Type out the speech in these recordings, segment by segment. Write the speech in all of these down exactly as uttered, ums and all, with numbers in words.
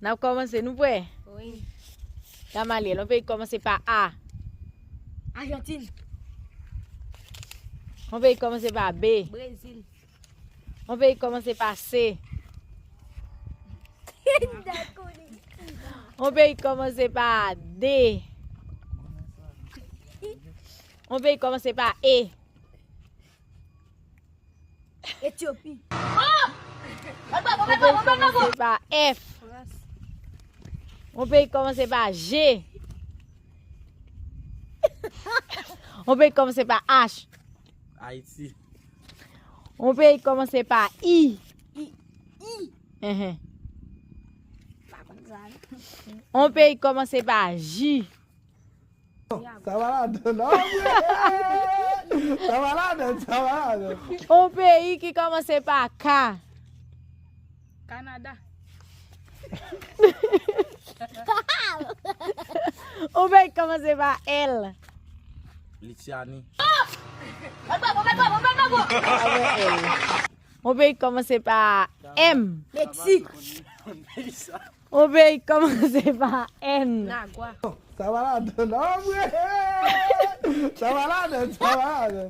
N ap kòmanse, nou prè? Wi. Gamaliel, yon peyi ki kòmanse pa A. Ajantin. Yon peyi ki kòmanse pa B. Brezil. Yon peyi ki kòmanse pa C. Yon peyi ki kòmanse pa D. Yon peyi ki kòmanse pa E. Etyopi. Yon peyi ki kòmanse pa F. Yon peyi ki kòmanse pa G. Yon peyi ki kòmanse pa H. Ayiti. Yon peyi ki kòmanse pa I. I. I. Enhen. Pa konn sa. Yon peyi ki kòmanse pa J. Sa va ladan, non? Sa va ladan, sa va ladan. Yon peyi ki kòmanse pa K. Kanada. Yon peyi ki kòmanse pa L. Lityani. Yon peyi ki kòmanse pa M. Meksik. Yon peyi ki kòmanse pa N. Nagwa. Sa va ladan, non, vre? Sa va ladan, sa va ladan.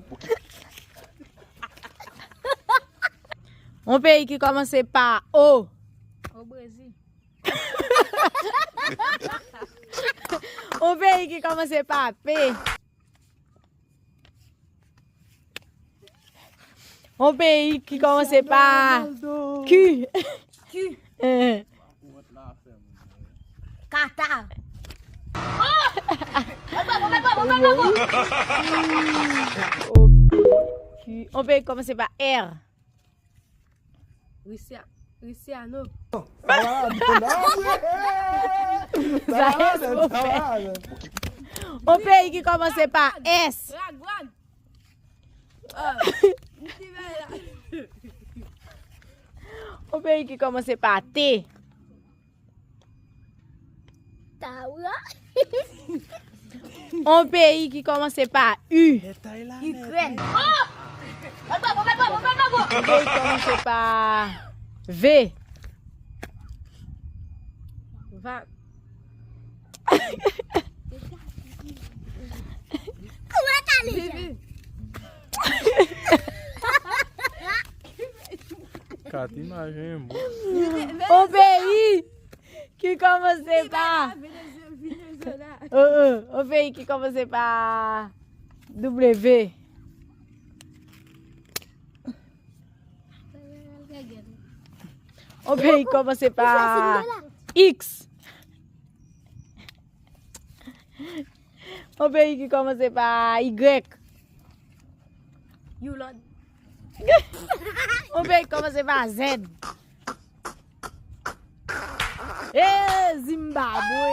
Yon peyi ki kòmanse pa O. O Brezil. Yon peyi ki kòmanse pa P. Yon peyi ki kòmanse pa Q. Q. Eh. Kata. Yon peyi ki kòmanse pa R. Risiano. Sa va ladan, non, vre? Sa va ladan, sa va ladan. Yon peyi ki kòmanse pa S. Rag, rag. Ah, m te bay la. Yon peyi ki kòmanse pa T. Tawa. Yon peyi ki kòmanse pa U. Ikrèn. Yon peyi ki kòmanse pa V. Va. Kouman ta le? Kat imaj, wi, bon. Yon peyi ki kòmanse pa. Venezuela. Oh, oh, yon peyi ki kòmanse pa W. Yon peyi ki kòmanse pa X. Yon peyi ki kòmanse pa Y. Yulòd. Yon peyi ki kòmanse pa Z. E Zimbabwe.